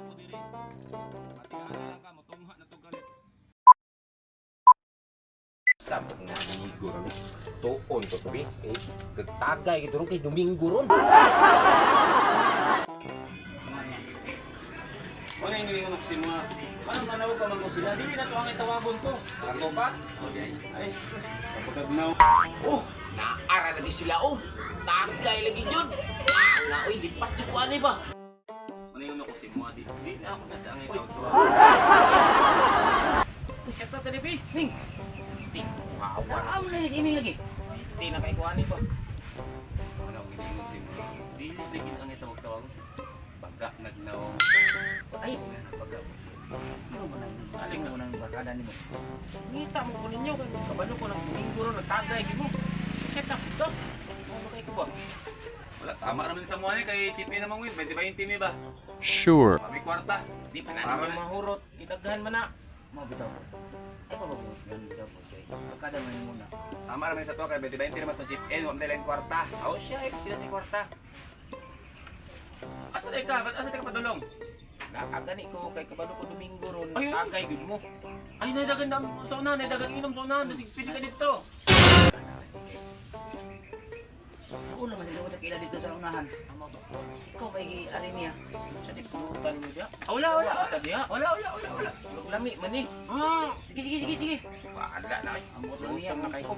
ko diri. Matigaan na lang ka, mutungha na to galit. Sa mga Domingo ron. Tuon to to, eh. Gagtagay gito ron kay Domingo ron. Wala yung ingon ako sa mga. Ano manawag pa man ko sila? Dili na to ang itawagon to. Ako pa? Okay. Ay sus, kapagagnaw. Oh, naara lagi sila oh. Tagay lagi jud. Nga oy, lipat si kuan ba? Ano yung ako si mga di, di na ako nasa ang itaw to. Ito tali bi. Ming, Ti, wawa. naam na yung si Iming lagi. Ti na kay kuan ba? Ano ang giningon si mga? Dili na gid ang itawag tawag. Baga nagnaw. Ay, baga. Ano mo nang ano mo nang barkada nimo? Ngita mo ko ninyo kay kabalo ko ng Domingo ron nagtagay gid mo. Set up to. Ano kay ko ba? Wala, tama naman sa mga ni kay Chippy naman win. 20-20 mi ba? Sure. Kami kwarta. Di pa na naman mahurot. Gidaghan man na. Mo bitaw ko. Ay pa ba mo yan bitaw ko kay. Barkada man mo na. Tama naman sa to kay 20-20 naman to Chip. Eh, wala lang kwarta. Aw siya eh sila si kwarta. Asa day ka? Ba't asa day ka padulong? Naagani ko kay kabalo ko Domingo ron Ayun. nagtagay gid mo. Ay, naidagan na sa unahan, naidagan inom sa unahan. Basig pili ka dito. Una man sila sa kaila dito sa unahan. Ikaw ba gi ari niya? Sa di pulutan mo diya. Ah, wala, wala, Wala wala. ka diha. Wala, wala, wala, wala. Lami man ni. Sige, sige, sige, sige. Wala na ay. Ambot lang niya. Pulutan na kay ko.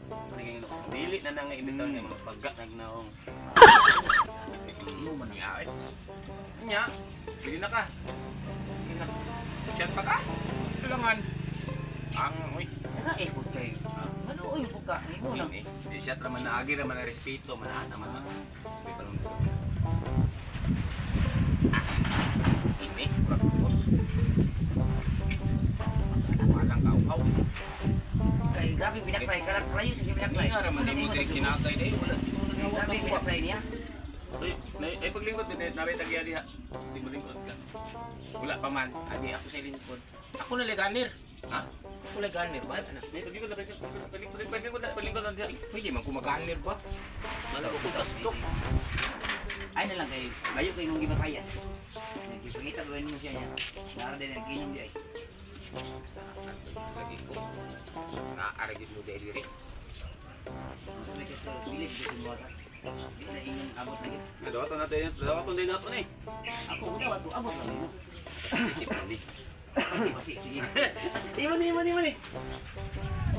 Ano yung ako? Dili na nang ibitaw niya mga baga nagnaong. Imo man ang Ay, Nya, pili na ka. sige na. Shot pa ka? Kailangan. Ang, uy. Nga eh pud kay. Ano oy pud ka? Imo nang Eh, Di shot raman na agi raman na respeto man ana man. Di pa lang. Ini, murag bus. Walang kauhaw. Kay grabe binakray kalat prayo sa binakray. Nga raman mo diri kinagay dai. Wala. Grabe binakray niya. Uy, ay paglingkod di naray tagya diha. Di mo lingkod ka. Wala pa man. Adi ako sa lingkod. Ako na leganer. Ha? Ako leganer ba? Ano? Nay paglingkod na paglingkod paglingkod paglingkod paglingkod lang diha. Pwede man gumaganer ba? Wala ko gasto. Ay na lang kay layo kay nung gibatayan. Nagipangita ba nimo siya niya? Nara din naginom di ay. Lagi ko. Naaragid mo diri diri. Mas may kasi bilib dito mo atas. Di na ingon abot na gid. Nga daw to natin, daw to din nato ni. Ako una ato abot lang mo. Chip ni. Pasi pasi sige. Imo ni, imo ni, imo ni.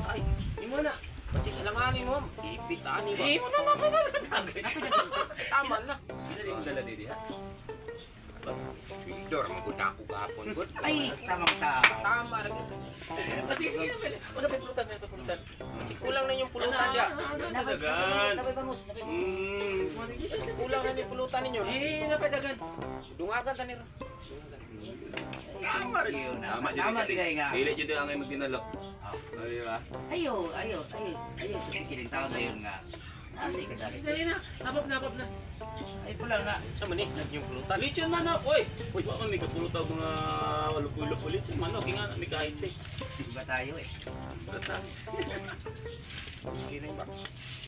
Ay, Imo na. kasi kailanganin mo. Ipit ani ba? Imo na na na. Tama na. Pila ni mo dala diri ha? Filter, magud ako gahapon gud. Ay tamang tao. Tama ra gid. Ah, sige, sige, pwede. Wala pa pulutan, may pulutan. Kasi kulang na yung pulutan diya. Napay Dagan. napay bangus, napay bangus. Kasi kulang na yung pulutan ninyo. Eh, napay dagan. Dungagan ta niro. Tama rin. Yun, Tama jud tama ka. jud nga. Dili jud ang ngay magdinalok. Ay, ba? Ayo, ayo, ayo, ayo sa pikiling tao na yun nga. Nasa ikadali. Dali na. Habab na, habab na. Ay pula nga. Sa man eh, yung pulutan. Lechon manok, oy. Uy, wa man may kapulutaw mga lupulo-lupo lechon manok. Kinga na may kahit eh. Iba tayo eh. Bata. Okay na ba?